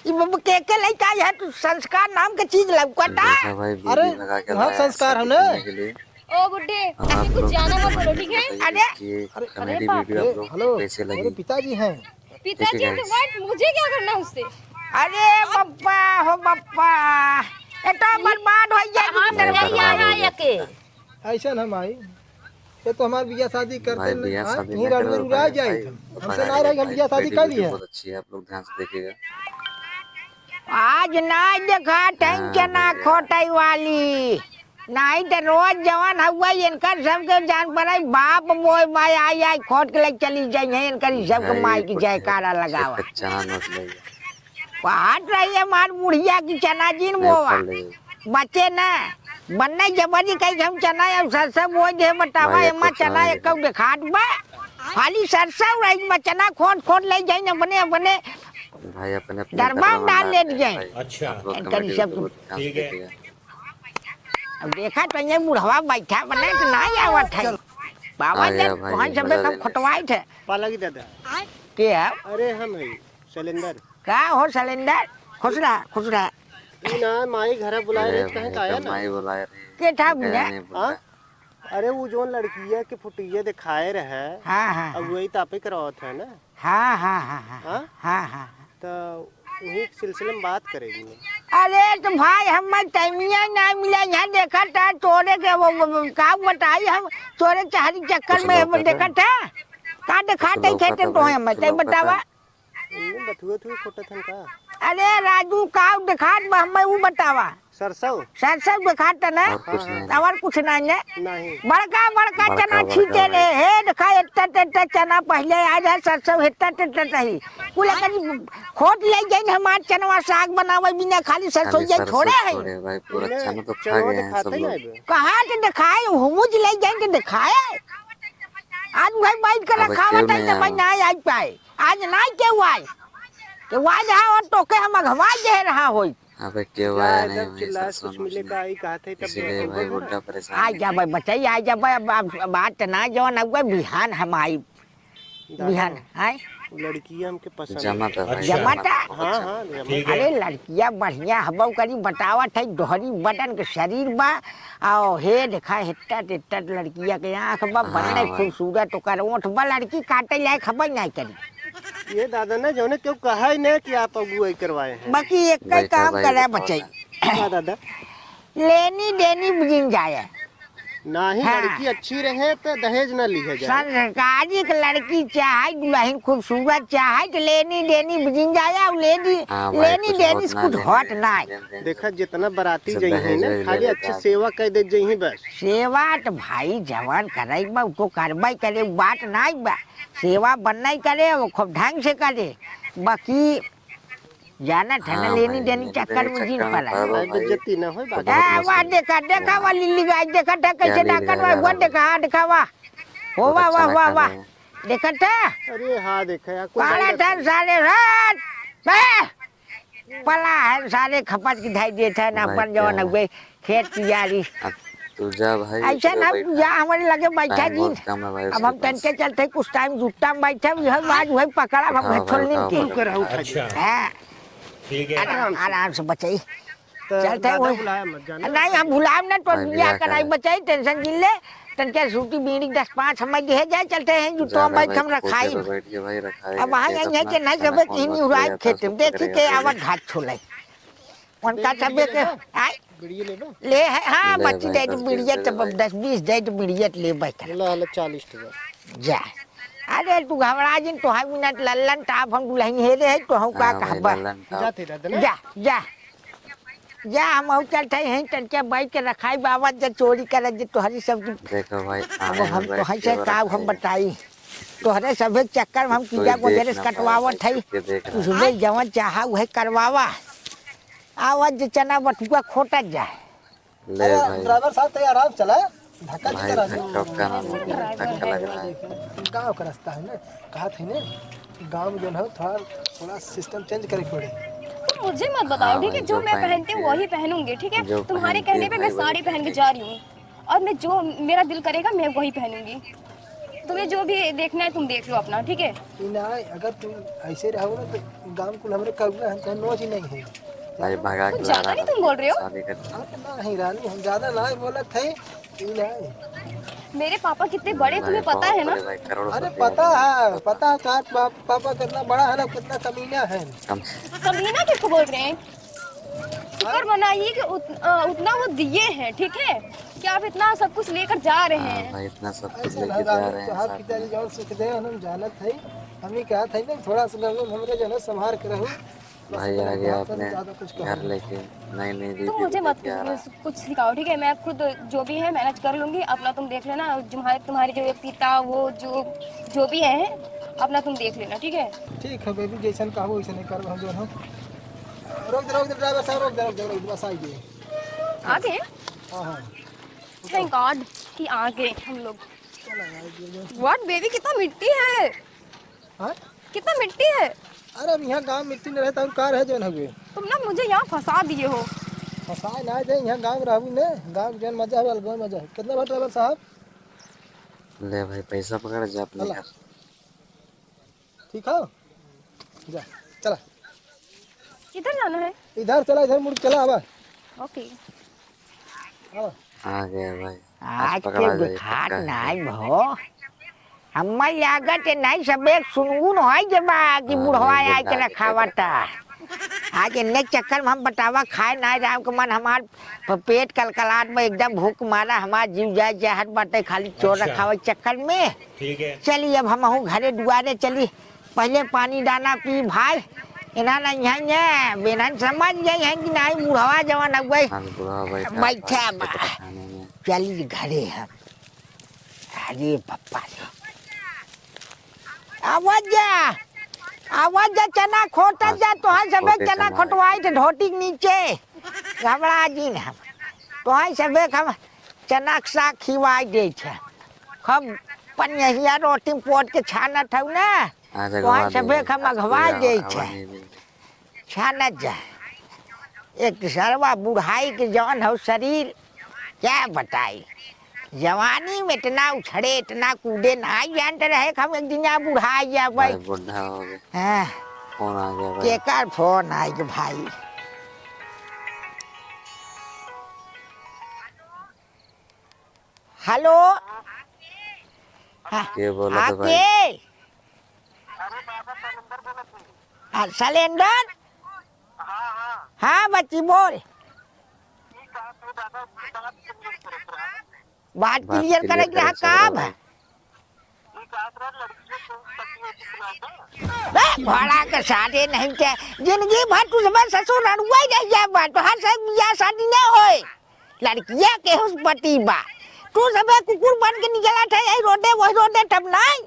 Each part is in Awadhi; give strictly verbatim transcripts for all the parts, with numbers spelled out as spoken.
ई बबू के के लइका है, तू संस्कार नाम के चीज लौकता? देखा भाई, अरे, बीबी लगा के वहाँ लाया है संस्कार है शादी ना? करने के लिए। ओ बुड्ढे, अब आप कुछ लोग ज्यादा मत बोलो, ठीक है? बताइए अरे, कि अरे, comedy अरे, video आप लोग हेलो, कैसे लगी? मेरे पिताजी हैं। पिताजी है तो what? मुझे क्या करना उससे? अरे बप्पा हो बप्पा, ये तो बर्बाद हो जाएगी। कहाँ से लड़िया है ये के? ऐसा ना माई, ये तो हमार बियाह शादी करते भाई, नहीं, बियाह हाँ, शादी यहीं ना करो, रुआ भाई, जाए भाई, थे। हमसे ना रही, हम बियाह शादी कर लिए। बहुत अच्छी है, आप लोग ध्यान से देखिएगा। आज ना देखा हाँ, चना भैया। खोटई वाली, नहीं तो रोज जवन हुआ इनकर सबके जान पड़े, बाप मोय माय आई आई खोट के ले चली जाई है, इनकर ई सबके भाई, माई की कुछ जयकारा लगावा। चना मत ले। कहत रही हमार बुढ़िया की चना जिन बोवा। बचे ना, बन्ने जबरी कही हम चना या सरसों बोए दे बतावा, भाई, एमा कुछ चना नहीं एक देखात बा। खाली सरसों रही बा, चना खोट खोट ले जाइन अपने, अपने भाई, अपने, अपने डरबा में डाल ले जाइन। अच्छा। इनकर सब बहुत ध्यान से देखिएगा। अब देखा तो ये बुढ़वा बैठा बने तो ना आवत है। बाबा आ गया जब भाई, वहाँ से मजा सब लेने। खोटवाए थे। पाला की दादा। के है? अरे हम है, शैलेंद्र। का हो शैलेंद्र? खुश रहा, खुश रहा। ई ना, माई घरा बुलाए रहे, कहे का आया ना? माई बुलाए रहे। के था भैया? हाँ? अरे, वो जोन लड़किया के फुटिया दिखाए रहे, हाँ, हाँ, अब हाँ। वही तापे करावत है ना? हाँ, हाँ, हाँ, हाँ। हाँ? हाँ, हाँ, हाँ। तो वही सिलसिले में बात करेगी ना। अरे, तो भाई, हमें टाइमिया ना मिला, यहाँ देखा था, तोरे के वो, वो, वो, का बताई हम, तोरे चहरी चक्कर में देखा था। का दिखाते खेते तो हमें, तै बतावा। इन्हें बथुए थुए खोटत हन का? अरे राजू, का देखात बा, हमें ऊ बतावा। सरसों? सरसों देखात ना? और कुछ नहीं। और कुछ नहीं है? नहीं। बड़का, बड़का बड़का, चना बड़का छीटे भाई। रे, हे देखा, एत्ता, एत्ता चना पहले आ जाए, सरसों एत्ता, एत्ता रही। कुल कनी खोट ले जाइन हमार चनवा साग बनावे बिना खाली सरसों खाली ये सरसों छोड़े है। छोड़े भाई, पूरा इन्हें चना तो खा चनवा गए हैं सब दिखाते ही लोग। नहीं बे। कहाँ के दिखाए, हुमुज ले जाइन के दिखाए। आज भाई बैठ के अबे रखावत है तो भाई ना आई पाए। आज नाई केहू आए। केहू आए रहा और तोके हम अघवा दे रहा होई। अबे केहू आया नहीं भाई, सरसों कुछ मिले का आई कहत है तब इसीलिए भाई बुड्ढा परेशान है। आ जा भाई बचाई, आ जा भाई, अब, अब, अब बात ना जवन अब बिहान हम आई। दादा, बिहान, आए? लड़की हमके पसंद है। जमा था भाई, जमा था? हाँ, हाँ, जमा था। अरे लड़किया बढ़िया हबो करी, बतावत है, दोहरी बटन के शरीर बा, आओ, हे देखा, हेट्टा टेट्टा लड़किया के आँख बा, हाँ बन्ने भाई। खूबसूरत ओकर ओठ बा, लड़की काटे लायक हबे नाहीं करी। ये दादा ना, जौने केहू कहा ही नहीं कि आप अगुवाई करवाए हैं। बाकी एक कई काम करे बचाई। का दादा? लेनी देनी बिजिन जाए। नाही, हाँ। लड़की अच्छी रहे तो दहेज ना लिहे जाए। संस्कारी के लड़की चाहे, दुल्हन खूबसूरत चाहे, तो लेनी देनी बिजिन जाए, और लेनी, हाँ भाई, लेनी कुछ देनी होत से ना कुछ लेने होत देने ना है। लेने देने। देखा, जितना बराती जइहीं ना, खाली अच्छे सेवा कर दे जइहीं बस। सेवा तो भाई जवान करे बा, उ तो करबे करे, उ बात नाई बा। सेवा बनना ही करे, वो खूब ढंग से करे। बाकी जानत है ना, हाँ लेनी भाई, देनी लेनी चक्कर देनी में जिन चक्कर में पड़ा। पड़ा भाई। बेइज्जती ना होई, बात ए, वाह, देखा, देखा, वाह, लिल्ली गाय, देखा था, कैसे क्या ले डाकन रहा वाह, है? देखा, हाँ, देखा, वाह। हो, बहुत वाह, अच्छा वाह, वाह, लगा वाह। है। देखा था? अरे, हाँ, देखा यार, कोई काला बात था नहीं। साले, रात, बे! पला है, साले खपत की धाई देता है ना, भाई, अपन जवान क्या है? हुए, खेत कियारी। अब तू जा भाई, ऐसे इधर ना, बैठा। तू जा, हमारे लगे बैठा टाइम जी। बहुत कम है भाई, अब उसके हम पास। तनके चलते, कुछ टाइम जुट्टा में बैठे, यह आज वही पकड़ा, हम उठाओ घर भाई, छोड़ने उठाओ, के। पकड़ो। अच्छा। हाँ। ठीक है। आराम, आराम से बचाई। तो चलते दादा हुए। बुलाया मत जाना। नहीं, हम भुलाएम ना, तो भाई, बिया बिया का नहीं करे। बचाई, tension जिन ले। तनके सूती बीड़ी दस पाँच हमें दिहे जाए, चलते हैं, जो तो जाना हम भाई, हम रखाई। कोठे पे बैठ के भाई रखाई, अब वहाँ खेत यहीं है अपना कि नहीं खाना सबे कौन कहीं मस्त उड़ाए खाएगा, खेत में। देखी के आवत घाट छोले। उनका सबे के, आय? बीड़ी लेबो? ले है, हाँ, ले बच्ची भाई, दे दो दस बीड़ी, बीस दे दो तब भाई। दस बीस दे दो बीड़ी, ले बैठ। ला, ला, चालीस टका। जा। अरे, तू घबरा जिन, तो हम मिनट लल्लन टाप हम दुल्हन हेरे है, तो हम का हाँ भाई, कहबा? लल्लन टाप। जाते दादा ना। जा, जा। जा, हम अहू चलते हैं, तनके बैठ के रखाई बाबा, जे चोरी करे, जे तोहरी सब की। देखो भाई, अब आए हम हैं बैठ तोहर के से और का हम रखाई। बताई? तोहरे सभे चक्कर में हम कोई कीड़ा को देख जरे ना पाए कटवावत भाई, है। सबके देख रहा है। उसमें जवन चाहा उहे करवावा। आवा जे चना बथुआ खोटत जाए। ले अरे, भाई। ड्राइवर साहब, तो आराम चला, धक्का भाई, देते रहो। धक्का का नाम है? धक्का लग रहा है। गाँव का रास्ता है ना, कहा था ना, गाँव में जो है, थोड़ा, थोड़ा system change करे के पड़े। तुम मुझे मत बताओ, हाँ ठीक है? भाई, जो जो मैं पहनती हूँ, पहनती है, वही पहनूंगी, ठीक है? जो तुम्हारे पहनती है, कहने पे मैं भाई, वही साड़ी पहन के पहनती है। जा रही हूँ, और मैं, जो मेरा दिल करेगा, मैं वही पहनूंगी। तुम्हें जो भी देखना है तुम देख लो अपना, ठीक है? ई ना, अगर तुम ऐसे रहो ना तो गाँव कुल हमरे करुआ है, चाहे नोच ही नहीं है। भाई भगा कुछ के ला ज्यादा रहा नहीं था, तुम बोल रहे हो। शादी कर अरे नहीं रानी, हम ज्यादा ना बोलत है, ई ना। मेरे पापा कितने बड़े, भाई तुम्हें पता बहुत है ना? बड़े भाई, करोड़पति अरे आदमी। पता है, पता है का पा-, पापा कितना बड़ा है ना, कितना कमीना है। कम कमीना किसको बोल रहे हैं? शुक्र मनाइए कि उत-, अ, उतना वो दिए हैं, ठीक है, कि आप इतना सब कुछ लेकर जा रहे हैं। हाँ भाई, इतना सब कुछ ऐसा लेके ना, जा रहे हैं साहब साथ की में। जौन सुख दे, हम जानत है। हम ही कहत है ना, थोड़ा सा लोगन हमरे जो है ना, संभाल के रहू। बस भाई इतना आ गया बहुत अपने ज्यादा कुछ घर कहूँ। लेके, नई नई दीदी तुम मुझे मत लेके आ रहा है। कुछ सिखाओ, ठीक है? मैं खुद जो भी है, मैनेज कर लूंगी। अपना तुम देख लेना, तुम्हारे, तुम्हारे जो ये पिता, वो जो, जो भी है, अपना तुम देख लेना, ठीक है? ठीक है बेबी, जैसन कहबो वैसने करब हम जो है। रोक दे, रोक दे, ड्राइवर साहब, रोक दे, रोक दे, रोक दे, बस आ गए। आ गए? हाँ, हाँ। Thank God कि आ गए हम लोग। चला यार, ये जो What baby, कितना मिट्टी है। हाँ? कितना मिट्टी है। अरे, अब यहाँ गाँव मिट्टी नहीं रहता और का रहे जौन हवे। तुम ना मुझे यहाँ फंसा दिए हो। फंसाए ना दे, यहाँ गाँव रहू ने, गाँव के जौन मजा है, अलग मजा है। कितना बा ड्राइवर साहब? ले भाई, पैसा पकड़ जा अपने चला। घर। ठीक है, जा, चला। किधर जाना है? इधर चला, इधर मुड़ के चला, आवा। OK। आवा। आ गया भाई। आज आज पकड़ा के जाए, बिखार पक्का है। नाई भो। हम्मा लागत है नाई सबे सुनगुन होई जबा कि हाँ, बुढ़वा ये आए के गुड्डा ना के खावता। आज इन्ने चक्कर में हम बतावा खाए नाई राम के मन हमार प-, पेट कलकलात में एकदम भूख मारा, हमार जीव जाए चाहत बाटे खाली चोर अच्छा। रखावे चक्कर में। ठीक है। चली अब हमहू घरे दुआरे चली, पहिले पानी दाना पी भाई। इन्हा नहीं है ये, बेनन समझ गई है कि नहीं बुढ़वा जवान अब गई। हाँ, बुढ़वा बैठा बैठा है बा। खेत खाने में। चली घरे हम। अरे पप्पा रे। आवाज जा, आवाज जा, चना खोटा जा, तोहार सबे खोटे चना चना। खोटवाई थे धोती के नीचे। घबरा जिन हम। तोहार सबे हम चना के साग खिवाई दे छे। खूब पनियहिया रोटी पोत के छानत हऊ ना। आज तोहार अगवा सबे देंगे, हम आज अगवा पूरा दे अगवा छे। नहीं देंगे। छानत जा। एक सरवा बुढ़ाई के जौन हो शरीर, क्या बताई। जवानी में इतना उछड़े, इतना कूदे, ना जानते रहे कि हम एक दिन यहाँ बुढ़ा जाबे। भाई बुढ़ा हो गए। हाँ। फोन आ गया भाई। केकर फोन आई के भाई? हेलो। हाँ, के बोलत हाँ, है भाई? के? हाँ, सलेंडर? हाँ, बच्ची, बोल। बात बात clear clear करे के रहा, करे से का बोलो बा? भाई। बे, भड़ा के सारे नहीं के, जिंदगी भर तू सब ससुर रड़ुआ ही रह जाबा, तोहार से बियाह शादी ना होए। लड़किया केहू से पटी बा, तू सबे कुकुर बन के निकलत है, यही रोडे, वही रोडे, तब नहीं।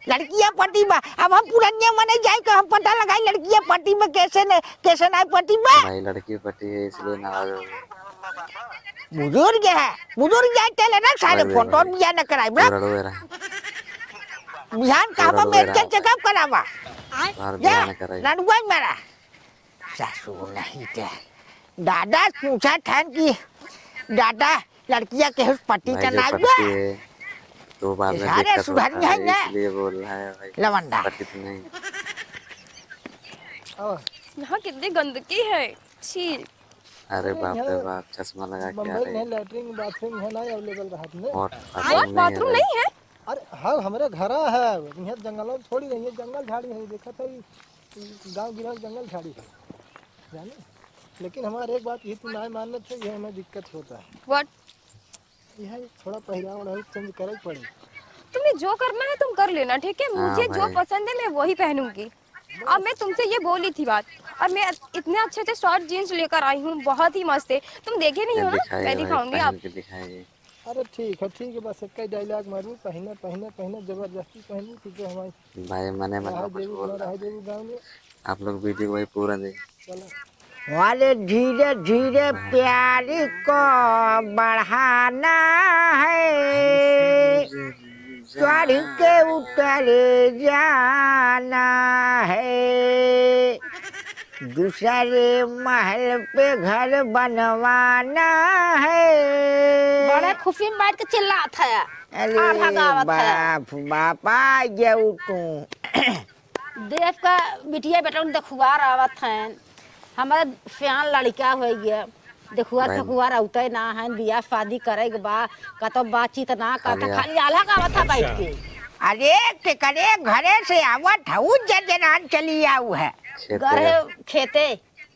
लड़किया पटी बा, अब हम पुरनिया मने जाए के हम पता लगाई, लड़किया पटी बा, कैसे न, कैसे नहीं पटी बा। भाई, लड़की पटी है, इसलिए नाराज हो गए। बुजुर्ग है, बुजुर्ग जाए तेले ना, सारे भाई, फोन तो भाई। बियाह न कराई, बड़ा। बुढ़ड़ो है रहा। बिहान का बुढ़ड़ो हम है मेडिकल रहा। चेकअप करावा। बाहर जा, बियाह न कराई। लड़ुआ मारा। सासू नहीं के। दादा पूछा था कि दादा लड़किया केहू से पटी भाई, तो जो ना पटती हुआ? है, तो बाद में सारे दिक्कत होता सुधरनी है है, ना। इसलिए बोल रहा है भाई, लवंडा। पटती तो नहीं। आवा। यहाँ कितनी गंदगी है, छी। अरे अरे बाप रे यहाँ बाप, चश्मा लगा के आ बम्बई रहे में हैं। लैट्रिन बाथरूम है ना available रहत में। और और बाथरूम नहीं है बाथरूम भाई। नहीं है? अरे हाँ, हमरे घरा है, यहाँ जंगल में थोड़ी रही है, जंगल झाड़ी है, देखा था, गाँव गिरा जंगल झाड़ी है, जाने। लेकिन हमारे एक बात ये तू ना मानत है, ये हमें दिक्कत होता है। What? यह थोड़ा पहनावा ओढ़ावा change करे के पड़े। तुम्हें जो करना है तुम कर लेना, ठीक है? हाँ मुझे जो भाई। पसंद है मैं वही पहनूंगी। अब मैं तुमसे ये बोली थी बात, और मैं इतने अच्छे अच्छे short jeans लेकर आई हूँ, बहुत ही मस्त है। तुम देखे नहीं ये हो ना, दिखाइए मैं भाई, दिखाऊंगी पहन आप। के दिखाइए। अरे ठीक है, ठीक है, बस एक ही dialogue मारू, पहना, पहना, पहना, जबरदस्ती पहनी, ठीक है, हमारी भाई, मने मन रहा में कुछ देबू, बोल ना रहा रहा है। देबू गाँव में। आप लोग video भाई पूरा देखें। चलो। वाले धीरे धीरे भाई। प्यार को बढ़ाना है, चढ़ के उतर जाना है, दूसरे महल पे घर बनवाना है। बड़ा खुशी में बैठ के चिल्लात है। अरे आधा गावत है। बाप, बाप, आ गया उ तू। देख का बिटिया बेटा उन देखुआर आवत हैं। हमारा सियान लड़का हो गया। देखुआर भाई। फेकुआर औते ना हैं, बियाह शादी करे के बा, कतो बातचीत ना करता, खाली खाली आल्हा गावत है बैठ के। अरे, केकरे घरे से आवत हऊ, जजनान चली आऊ है। खेते। गढ़े खेते।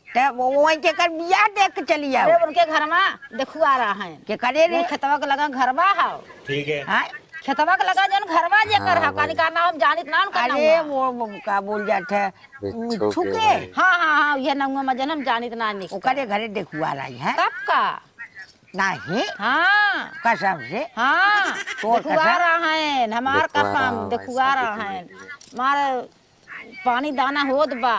त वो, वो वहीं केकर बियाह देख के चली आऊ। अरे, उनके घर में देखुआर हैं। केकरे रे? वो खेतवा के लगा घरवा हौ। ठीक है। हाँ? खेतवा के लगा जौन घरवा जेकर हाँ, हौ, भाई। कानी का नाम हम जानित ना उनका अरे, नाम। वो, वो का बोल जात है, मिट्ठू मिट्ठू के के? भाई। हाँ, हाँ, हाँ, ये नाम में जौन हम जानित ना निकल। ओकरे घरे देखुआर आई है। तब का? नहीं। हाँ। कसम से? हाँ। तोर देखुआर कसम? हैं, हमार देखुआर कसम, हैं, देखुआर शादी के हैं। लिए। हमार पानी दाना होत बा।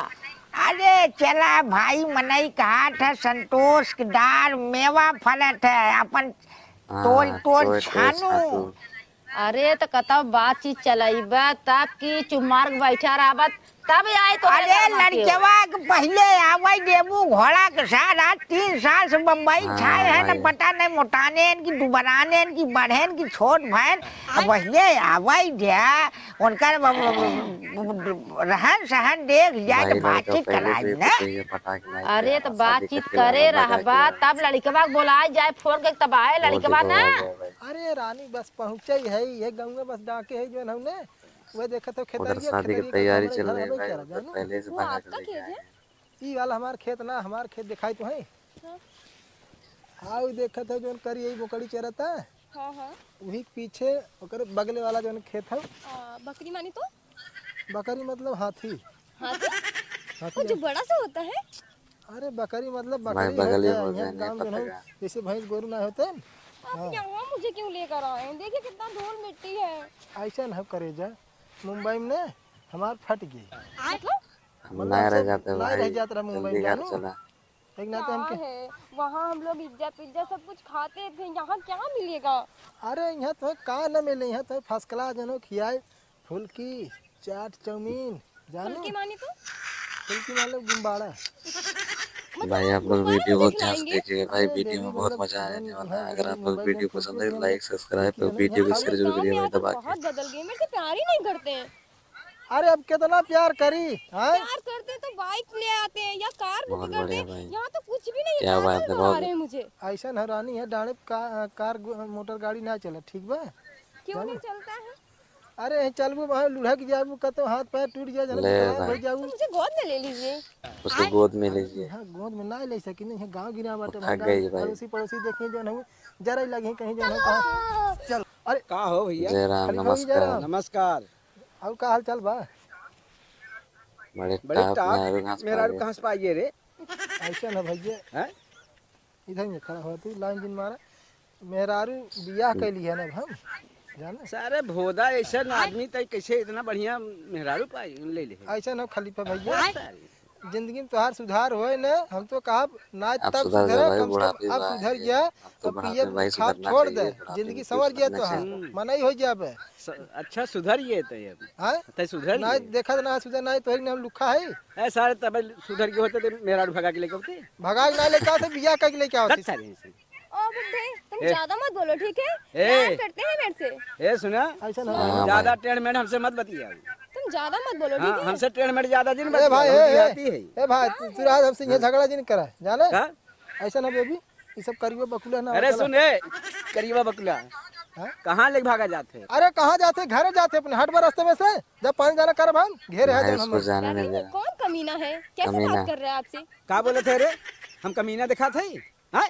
अरे चला भाई, मनई कहत है संतोष के डार मेवा फलत है, अपन हाँ, तोड़, तोड़ तोड़, तोड़ छानू। छानू। अरे त कतौ बातचीत चलइबा, तब की चुप मार के बैठा रहबा, तब आई तो अरे लड़कवा के पहिले आवै देबू घोड़ा के साथ, आज तीन साल से बम्बई हाँ, छाए हैं, न भाई। पता नहीं मोटाने हैं कि दुबराने हैं कि बढ़ेन कि छोट भएन, अब पहिले आवै दे। उनकर ब-, ब-, ब-, ब-, रहन सहन देख जाए तो भाई, लड़का बातचीत पहले कराई से ना। तो ये पटाख नहीं अरे, किया, तो शादी बातचीत करके करे लगा रहबा, जाके तब लड़कवा के बोलाए जाए, फोन के तब आए वो लड़कवा देखो ना। आ गया भाई। अरे रानी, बस पहुँचे ही है, ये गाँव में बस डाके है जो हमने, वो देखत हो उधर खेतरिया, शादी की खेतरिया तैयारी हमरे चल घर रही है हवे भाई, क्या उधर जानू? पहले से वो भगा के आपका लेके खेत आए है? हैं। ई वाला हमार खेत ना, हमार खेत दिखाई तो है। हाँ। हाँ, वो देखत हो जोन करी यही बोकड़ी चरता। हाँ, हाँ। वही पीछे ओकर बगले वाला जौन खेत हौ। आ, बकरी मानी तो? बकरी मतलब हाथी। हाथी? हाथी वो जो है। बड़ा सा होता है? अरे बकरी मतलब भाई बकरी है बगल ही क्या? हो यहाँ गए, नहीं गाँव में पता हम का। जैसे भैंस गोरू ना होते हैं। आप हाँ। यहाँ मुझे क्यों लेकर आए हैं? देखिए कितना धूल मिट्टी है। ऐसा ना करे जा, मुंबई में ना हमार फट गई। मतलब? हम मतलब ना रह ऐसे जाते ना रह भाई, जात रहा मुंबई जल्दी में, घर जानू? चला। एक नाते हमके कहाँ है? वहाँ हम लोग इज्जा पिज्जा सब कुछ खाते थे, यहाँ क्या मिलेगा? अरे, यहाँ तो का न मिले, यहाँ तो first class जनो खियाए, फुल्की, चाट, चाउमीन, जानू? फुल्की मानी तो? फुल्की मान लो गुम्बाड़ा। मतलब भाई, आप लोग गुम्बाड़ा video मुझे बहुत ध्यान से खिलाएंगे? देखिएगा भाई, अरे video में बेबी, बहुत मतलब मजा आने वाला है। अगर आप लोग video पसंद है, like, subscribe और video को share जरूर करिए भाई, दबा के। बहुत बदल गए, मेरे से प्यार ही नहीं करते हैं। अरे अब कितना प्यार करी, हैं? प्यार करते तो bike ले आते हैं या car book करते। बहुत बढ़िया भाई। यहाँ तो कुछ भी नहीं है, क्या बात है, बहुत बढ़िया। ऐसा न रानी है, डाँड़े का-, car गो-, मोटर गाड़ी ना चले, ठीक बा? क्यों नहीं चलता है? अरे यहीं चलबू, वहाँ लुढ़क जाबू, कतो हाथ पैर टूट जाए, जने ले विकलांग भाई। हो जाबू। तो मुझे गोद में ले लीजिए। उसको गोद में लीजिए। हाँ, गोद में ना ले सकी, नहीं, गाँव गिरा बाटे, वो थक गई भाई। अड़ोसी पड़ोसी देखे जो न, जरा ही लगे कहीं जो न, कहाँ। चल, अरे का हो भैया? जय राम, नमस्कार। नमस्कार। और का हाल चाल बा? बड़े बड़े top top, मेहरारू घास मेहरारू पाइए। कहाँ से पाइए रे? ऐसे ना भैया। हैं? इधर में खड़ा हो तू, line जिन मारा। मेहरारू बियाह कैली है ना हम, जाने? सारे भोदा ऐसा आदमी तय कैसे इतना बढ़िया मेहरारू पाई, ले ले। ऐसा ना खलीफा भैया। सारे। जिंदगी में तोहार सुधार होए न, हम तो कहब ना अब तब सुधर जा सुधरे, भाई, कम से कम बुढ़ापे अब बा, सुधर ये गया, अब तो अब बुढ़ापे पिए भाई खा सुधरना छोड़ चाहिए, दे, बुढ़ापे जिंदगी में संवर कुछ गया करना तोहार, चाहिए। मनई हो जाबे। स-, अच्छा सुधर गए तो ये। हाँ? तै सुधर ना गए? देखत ना सुधर ना, तोहरी नाम लुखा है। ए सारे तब सुधर गए होते तो मेहरारू भगा के लेके होते। भगा के ना लेके आते, बियाह करके लेके आवत दस ही। सारे हैं। ओ बुड्ढे, तुम ए। ज्यादा मत बोलो, ठीक है? ए। प्यार करते हैं मेरे से। ए, सुना? ऐसा ना। हाँ, ज्यादा भाई। टेढ़ मेढ़ हमसे मत बतियाओ। तुम ज्यादा मत बोलो, हाँ, ठीक है? हमसे टेढ़ मेढ़ ज्यादा जिन ए भाई, बतियाओ, हम ए, ए, देहाती है। ए भाई, तू, तू रहा हमसे ये झगड़ा जिन करा, जाना? का? ऐसा ना baby, ये सब करियो बकुला ना अरे होता सुन, ला। ए, करियो बकुला। हाँ? कहाँ लेके भागा जात है? अरे कहाँ जाते? घरे जाते अपने, हट बा रास्ते में से। जब पानी जाना करब हम, घेरे है भाई, जब उसको हम। जाने नहीं अरे, दे। कौन कमीना है? कैसे कमीना। बात कर रहे हैं आपसे? का बोले थे रे? हम कमीना दिखात है? हाँ?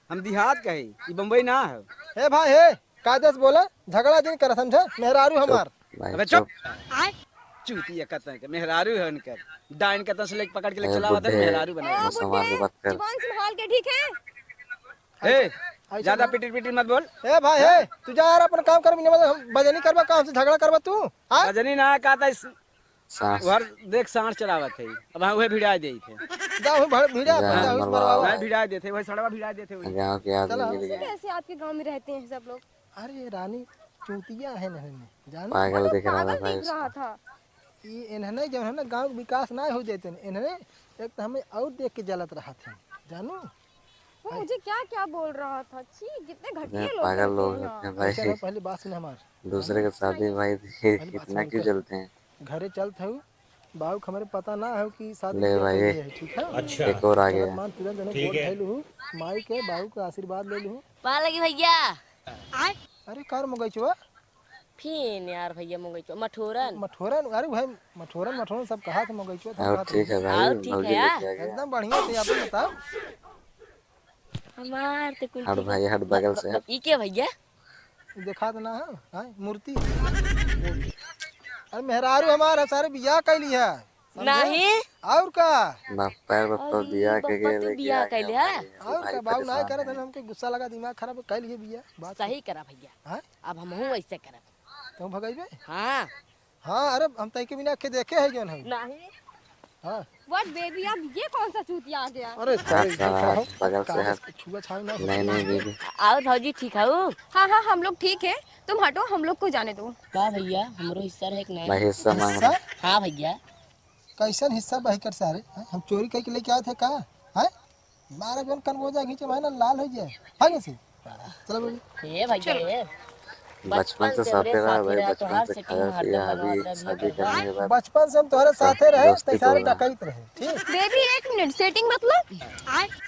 हम देहात का है, ई बम्बई ना है। हे भाई, हे, कायदे से बोला, झगड़ा जिन करा, समझे? मेहरारू चुप, हमार। भाई, अबे चुप। चुप। आय। चूतिया कतन के, मेहरारू है उनकर। डाइन कतन से लेके पकड़ के लेके ए, चला आवत है, बुड्ढे, मेहरारू बना ए, बस हमार बुड्ढे, से बात कर। जुबान संभाल के, ठीक है? ए, ऐसा ज्यादा ना। पिटिर पिटिर मत बोल। ए भाई, हाँ? ए, तू जा यार, अपन काम कर, बिना मतलब हम बजनी करबा, काम से झगड़ा करबा तू, हाँ? बजनी ना कहता इस साँस। उहर देख साँस चलावत है। अब हाँ, उहे भिड़ाए देइत है। जा, उहे भड़-, भिड़ा, जा, जा, उहे मरवावा। मरवावा। नहीं, भिड़ाए देते, वही सड़वा भिड़ाए देते, वही। गाँव के आदमी चला। मिल गए। कैसे आपके गाँव में रहते हैं सब लोग? अरे, रानी चूतिया है ना, जानो? पागल मतलब दिख रहा था पागल भाई दिख रहा उसको। था। ये इन्हने जो है ना, गाँव के विकास ना हो जाते हैं, इन्हने एक तो हमें और देख के जलत रहा था, जानो? वो मुझे क्या क्या बोल रहा था। छी, कितने घटिया लोग पागल रहते लोग हैं यहाँ। होते हैं भाई। ऐसे ना, पहले बात सुन हमार। दूसरे के शादी भाई, देखिए पहले बात कितना सुन क्यों कर। जलते हैं। घरे चलत हऊ, बाबू के हमरे पता ना हो कि शादी ले बियाह भाई, कर लिया है, ठीक है? अच्छा। एक और आ गया। मान तुरंत जने ठीक गोड़ है। धइलू हूँ, माई के बाबू के आशीर्वाद ले लू। पा लगी भैया। अरे कार मगैचवा। फिन यार भैया मगैचवा, मठोरन। मठोरन, अरे भाई, मठोरन, मठोरन सब कहा थे मगैचवा, तो और कहा थे। ठीक है भाई, और ठीक भौजी है। लेके आ गया। एकदम बढ़िया थे, आप बताओ। हमार तो कुल हट ठीक है। भाई, हट बगल से हट। ई के भैया? देखात ना है, हैं? मूर्ति। अरे मेहरारू हमार है, सारे बियाह कैली है। समझे? नहीं। और का? बाप पैर बाप तो अरे बियाह के बापा गए तो लेके बियाह आ गया कैले है। भाई, और भाई का? बाबू ना परेशान करत है। है, हमके गुस्सा लगा, दिमाग खराब, कैल ये बियाह। बात सही करा भैया। हैं? अब हमहू ऐसे करब। तुम भगइबे? हाँ। हाँ, अरे हम तई के बिना के देखे है जौन है। नहीं। हाँ। What baby, अब ये कौन सा चूतिया आ गया? अरे हाथ सारे साला, देख रहा हूँ। हाथ बगल से कहाँ हट। इसको छुआ छाई ना नहीं, होती नहीं, है। बेबी। और भौजी ठीक हऊ? हाँ, हाँ, हम लोग ठीक है। तुम हटो, हम लोग को जाने दो। का भैया, हमरो हिस्सा रहे कि नहीं? भाई, हिस्सा मांग रहा। हिस्सा? हाँ भैया। कैसन हिस्सा बही कर सारे? हैं? हम चोरी करके लेके आए थे का? हैं? मारा जौन कनबोजा घींचे भाई ना लाल हो जाए। भागे से। चलो बेबी। ए भैया, चलो। ए। बचपन से बचपन से साथे रहा भाई, बचपन से खाया पिया, अभी शादी करने के बाद बचपन से हम तोहरे साथे रहे, दोस्ती तैसारे तोड़ना। डकैत रहे, ठीक? बेबी, एक मिनट, setting मतलब?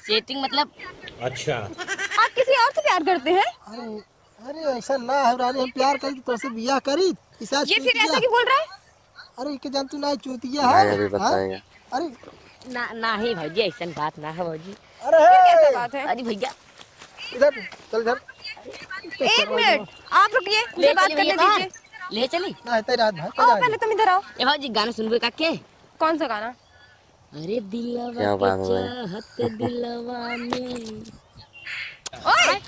Setting मतलब? अच्छा। आप किसी और से प्यार करते हैं? अरे, अरे, ऐसा ना है रानी, हम प्यार करी तो तोसे बियाह करी, इसा ये फिर चूतिया। ऐसा क्यों बोल रहा है? अरे, इके जान तू ना चूतिया है, भाई अभी हाँ? बताएगा। अरे। ना, नाही भौजी, ऐसन बात ना है भौजी। अरे, फिर कैसा बात है? अरे भैया। इधर, चल इधर। एक मिनट, आप रुकिए, मुझे ले बात चलिए करने बाहर। दीजिए। ले चली। ना, तेरा हाथ भाई, आओ, तेरा हाथ। पहले तुम इधर आओ। ए भौजी, गाना सुनबे का के? कौन सा गाना? अरे दिलवा क्या के बात है भाई? चाहत दिलवा में। ओए!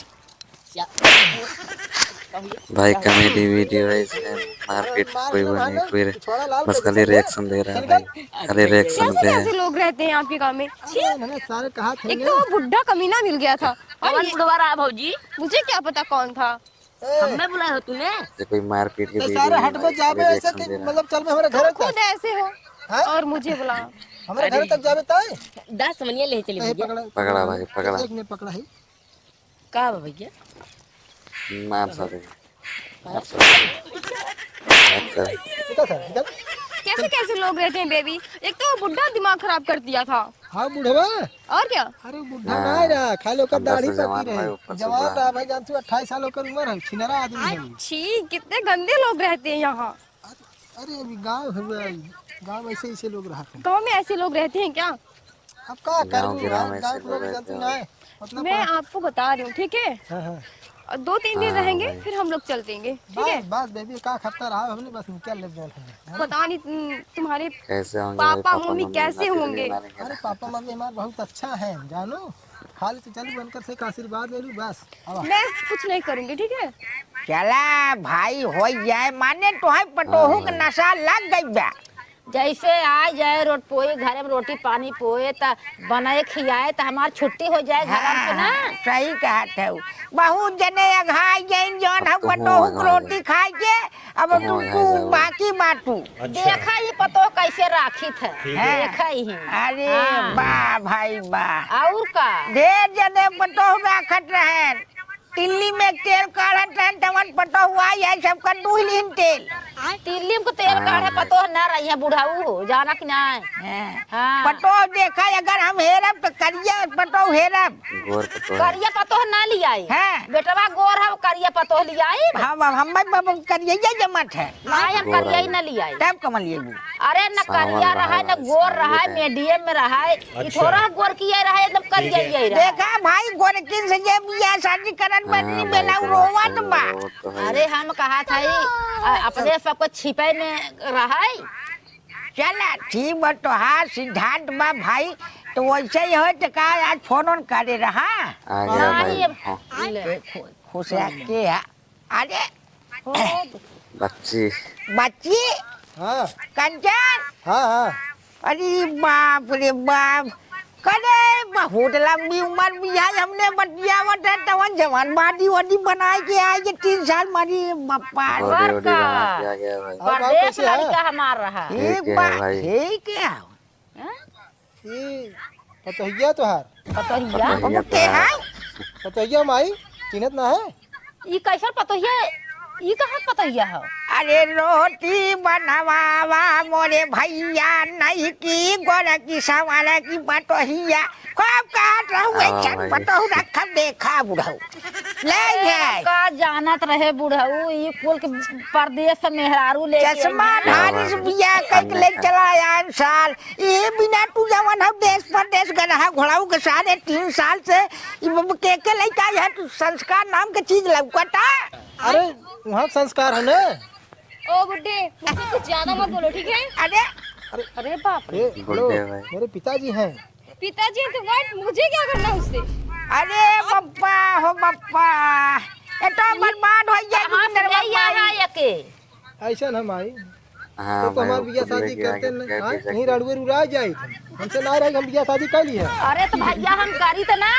भाई comedy video है, इसमें मारपीट कोई वो नहीं, कोई रे-, बस खाली reaction दे रहा है भाई, खाली reaction कैसे दे रहा है। कैसे लोग रहते हैं आपके गांव में? छी! अरे, मैंने सारे कहा था एक तो वो बुढ़ा कमीना मिल गया था। और कौन ये बुढ़वा रहा भौजी? मुझे क्या पता कौन था? ए। हमें बुलाया हो तूने? ये कोई मारपीट के तो video सारे नहीं हट पे भाई, जाबे खाली ऐसे reaction कि दे रहा है। मतलब चल में हमारे घर तक। खुद ऐसे हो हाँ? और मुझे बुलाओ। हमारे घर तक जाबे ताई? दस मनिया ले चली ए, भैया। पकड़ा, पकड़ा भाई, पकड़ा। एक मिनट पकड़ा है। का बा भैया? मार सारे। मार सारे। मार सारे। निकल सर, निकल। कैसे कैसे लोग रहते हैं बेबी? एक तो वो बुढ़ा दिमाग खराब कर दिया था। हाँ, बुढ़वा। और क्या? अरे, बुढ़ा हाँ, ना रहा, खाली ओकर दाढ़ी पकी रहे। जवान रहा भाई, जान तू, अट्ठाईस साल ओकर उम्र है, छिनरा आदमी है। छी, कितने गंदे लोग रहते हैं यहाँ। अरे, अभी गाँव है, गाँव ऐसे, ऐसे लोग रहते हैं। गाँव में ऐसे लोग रहते हैं क्या? अब का करबू, गाँव के लोग जान तू ना है। मतलब मैं आपको बता रही हूँ, ठीक है? हाँ, हाँ। और दो तीन दिन रहेंगे, फिर हम लोग चल देंगे, ठीक है? बस, बस बेबी, का खत्ता रहा, हमने बस निकल ले जाना है। पता नहीं, तुम, तुम्हारे पापा मम्मी कैसे होंगे। अरे पापा मम्मी हमारे बहुत अच्छा है, जानो। खाली तो चलू बनकर से एक आशीर्वाद ले लू, बस। अब मैं कुछ नहीं करूँगी, ठीक है? चला भाई, हो जाए, माने तोहे पटोहू के नशा लग गई बा। जैसे आ जाए रोट पोई, घरे में रोटी पानी पोए, त बनाए खियाए, त हमार छुट्टी हो जाए घर से ना। हाँ, सही कहत है। बहुत जने अघाई गइन, जौन हम पतोहू के रोटी खाए के, अब तू, तू बाकी बाटू। अच्छा। देखा ये पतोह कैसे राखित है। ठीक है। देखा ही। अरे वाह भाई वाह। और का? ढेर जने पतोह राखत रहे। तिल्ली में तेल काढ़त रहन, तवन पटहुआ यही सबका दुहि लिहिन तेल। तिल्ली में तेल काढ़े पतोह ना रही है, बुढ़ऊ हो, जाना कि ना? हाँ। हाँ। पटोह देखा, अगर हम हेरब तो करिया पटोह हेरब। गोर पतोह। करिया पतोह ना लियाई। हाँ। बेटवा गोर है, करिया पतोह लियाई। हाँ, हम, हम, हम करिया जमत है। ना, हम करिया ही ना लियाई। तब कमल ये अरे न करिया रहा, न गोर रहा, medium में रहा, ई थोड़ा गोर किया रहा, एकदम करिया ही रहा। देखा भाई, गोरकिन से जे बियाह शादी करन बनी बेला रोवत बा। अरे हम कहा था ही, अ, अपने सबको छिपे में रहा। चला ठीक बा, तोहार सिद्धांत बा भाई, तो वैसे ही हो तो का आज फोन ओन करे रहा? आ गया भाई। ले। खुश है के है? अरे। बच्ची। बच्ची? हाँ। कंचन? हाँ, हाँ। अरे बाप रे बाप। करे बहुत लंबी उम्र भी है, हमने बतियावत है, तवन जवान body वॉडी बनाए के आए के तीन साल मारी बापा। Body वॉडी बना के आ गया भाई। और भाई परदेश कैसे है? लड़का हमार रहा। ठीक है भाई। ठीक है। हाँ? ई पतोहिया तोहार? पतोहिया? पतोहिया अब के तो है। है? पतोहिया माई, चिन्हत ना है? ई कैसन पतोहिया? ई कहाँ पतोहिया है? अरे रोटी बनवावा मोरे भैया, नहीं की गोर की सवार की पतोहिया। खूब कहत रहू, हाँ ऐसन भाई। पतोहू रखब, देखा बुढ़ऊ। ले अरे, है। का जानत रहे बुढ़ऊ, ई कुल के परदेस से मेहरारू लेके चश्मा आई हैं। धारी से बियाह कइके ले चला आन साल। ई बिना तू जवन हो देश परदेस गदहा घोड़ाऊ के सारे तीन साल से ई ब-, के, के लइका है तू संस्कार नाम के चीज लौकता। अरे, वहाँ संस्कार है ना? ओ बुड्ढे, मुझसे कुछ ज्यादा मत बोलो, ठीक है? अरे, अरे बाप रे। ए, हेलो, बुड्ढे भाई। मेरे पिताजी हैं। पिताजी हैं तो what? मुझे क्या करना उससे? अरे बप्पा हो बप्पा, ये तो बर्बाद हो गया कहाँ से ले आया है एके? ऐसा ना माई, हाँ, तो, तो हमारे बियाह शादी करते नहीं, हाँ, यहीं रड़ुए रुरा जाए। हमसे ना रही, हम बियाह शादी कर ली है। अरे तो भैया हम करी तो ना।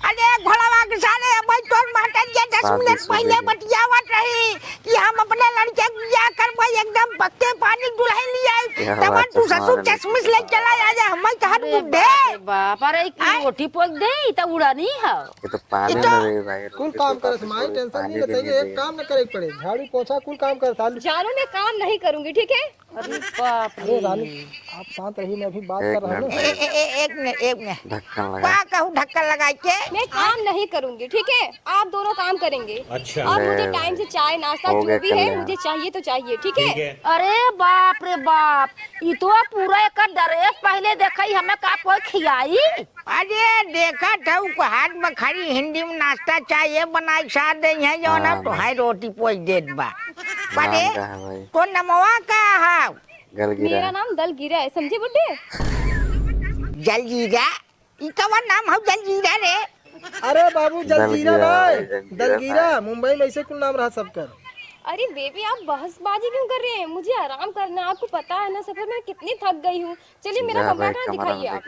अरे घोड़वा के साले, अब भाई तोर महतारी के दस मिनट पहले बतियावत रही कि हम अपने लड़के के बियाह करबे, एकदम पक्के पानी दुल्हन ले आई। तब तू ससुर चश्मिश ले चला आ जा, हम कहा अरे बुड्ढे। बाप रे बाप, अरे की रोटी पोक दे, ई तो उड़ानी है। ये तो पानी में रही भाई, कुल काम करत माई, टेंशन नहीं लेते, एक काम न करे के पड़े, झाड़ू पोछा कुल काम करत आलू। जानू मैं काम नहीं करूंगी, ठीक है? अरे बाप रे। अरे रानी, आप शांत रहिए, मैं अभी बात कर रहा हूँ ना। ए, ए, ए, एक मिनट, एक मिनट। ढक्कन लगा। का कहूँ ढक्कन लगा के? मैं काम नहीं करूंगी, ठीक है? आप दोनों काम करेंगे। अच्छा। आप मुझे टाइम से चाय, नाश्ता, जो भी है, मुझे चाहिए तो चाहिए, ठीक है? अरे बाप रे बाप, ई तो पूरा एकर ड्रेस पहले देखई, हमें का कोई खियाई? अरे देखत हऊ, हाथ में खड़ी हिंदी में नाश्ता चाय बनाई साथ दे हैं, जो ना तो है रोटी पोछ देत बा। अरे, तो नमवा का है? गलगीरा। मेरा नाम दलगीरा है, समझे बुड्ढे? जलजीरा? ई कवन नाम हौ जलजीरा रे? अरे बाबू, जलजीरा ना, दलगीरा। मुंबई में ऐसे कुल नाम रहा सबकर। अरे बेबी, आप बहसबाजी क्यों कर रहे हैं? मुझे आराम करना है, आपको पता है ना सफर में कितनी थक गई हूँ। चलिए मेरा कमरा कहाँ, दिखाइए आप।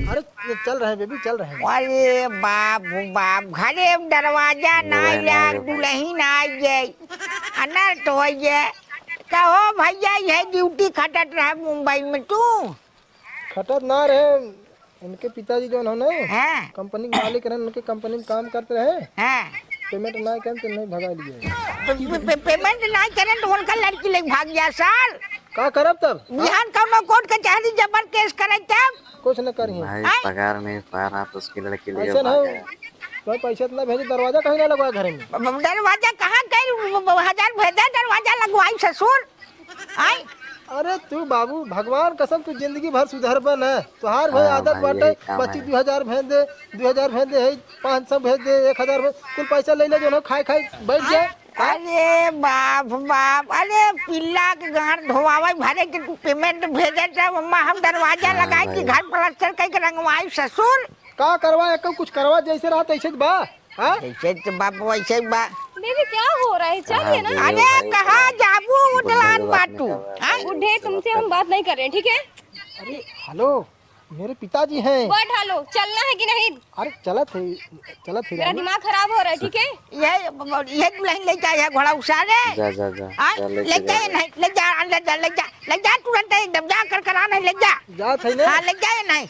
अरे चल रहे हैं बेबी, चल रहे हैं। अरे बाप हो बाप, घरे दरवाजा ना लाग, दुल्हन आ जाए, अनर्थ हो जाए। कहो भैया, यह ड्यूटी खटत रहे मुंबई में तू? खटत ना रहे, इनके पिताजी जौन हो ना, हाँ। कंपनी के मालिक रहन, उनके कंपनी में काम करते रहे। हाँ। पेमेंट ना करें तो नहीं भगा लिए। पे-, पे-, पे-, पेमेंट ना करें तो उनका लड़की लेके भाग गया साल। का करब तब? बिहान कौनो कोर्ट कचहरी जबर केस करे तब? कुछ न करिए। भाई, आय? पगार नहीं पा रहा तो उसकी लड़की लेके भाग गया। तो पैसा इतना भेजे, दरवाजा कहीं ना लगवा घर में। ब-, ब-, दरवाजा कहाँ कहीं, ब-, ब-, हजार भेजा दरवाजा लगवाई ससुर। आय? अरे तू बाबू, भगवान कसम तू जिंदगी भर सुधरबे न। तोहार भाई आदत बाटे, बच्ची दू हजार भेज दे, दू हजार भेज दे, है पाँच सौ भेज दे, एक हजार भेज, कुल पैसा ले ले, जो ना खाए खाए बैठ जाए। अरे बाप बाप, अरे पिल्ला के गांड धोआवे भरे के तू पेमेंट भेजे, तब अम्मा हम दरवाजा लगाई कि घर प्लास्टर कई के रंगवाई ससुर। का करवा, एको कुछ करवा, जैसे रहा तैसे बा। हाँ? जैसे तो बाप वैसे ही बा। बेबी, क्या हो रहा है? चलिए ना। अरे, कहाँ जाबू, उठलान बाटू? हाँ? बुड्ढे, तुमसे हम बात नहीं कर रहे हैं, ठीक है? अरे, हेलो, मेरे पिताजी हैं। What hello? चलना है कि नहीं? अरे, चलत है, चलत है मेरा रानी। दिमाग खराब हो रहा है, ठीक है? ये, ये दुल्हन ले जाए है घोड़ा उसारे। जा, जा, जा, हाँ? जा, लेके ले जाए जा। नहीं, ले जा, ले जा, ले जा, ले जा तुरंत एकदम, जा कर करा नहीं, ले जा। जात है ना? हाँ, ले जाए नहीं।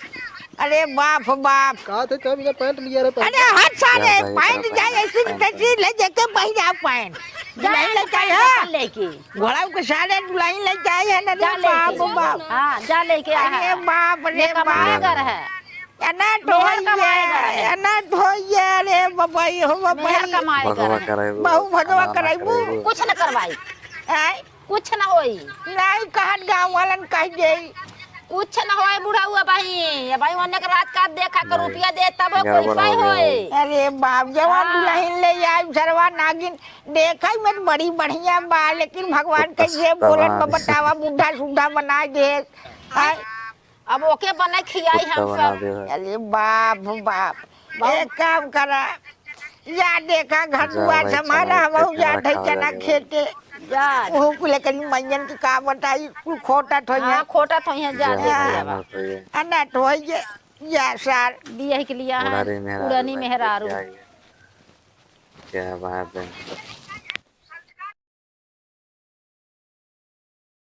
अरे बाप हो बाप। कहा थे कब इधर पैंट लिया रे पहले? अरे हट साले, पैंट जाए ऐसी तैसी ले जाके पहिरा पैंट। दुल्हन ले जाए है। लेके। घोड़ा के साले दुल्हन ले जाए है ना रे बाप हो बाप। हाँ, जा लेके आ। अरे बाप रे बाप। घर है। अनाथ होइए, अनाथ होइए रे बबई हो बबई। मेहर कमाए घर है। बहु भगवा कराइबू। कुछ न करवाई। आय? कुछ ना होई। नहीं कहत गाँव वालन कह देई। कुछ ना होए बुढ़ऊ, अबहीं, अबहीं ओने के रात का देखा के रुपया दे तब कोई पाई होए। अरे बाप, जवान दुल्हन ले आई सरवा नागिन, देखई में बड़ी बढ़िया बा, लेकिन भगवान के जे बोलन में बतावा, बुढ़ा सुढ़ा बना दे। आय? अब ओके बने खियाई हम सब। अरे बाप बाप, एक काम करा, या देखा घर दुआर संभाला, हम जात है चना खेते। जा। ओहू कुल कनी मैयन के का बताई, कुल खोटा थोई है। हाँ, खोटा थोई है, जा देखिए अब। अनाथ होइए, या सार। बियाह के लिए उड़ानी मेहरारू। क्या बात है।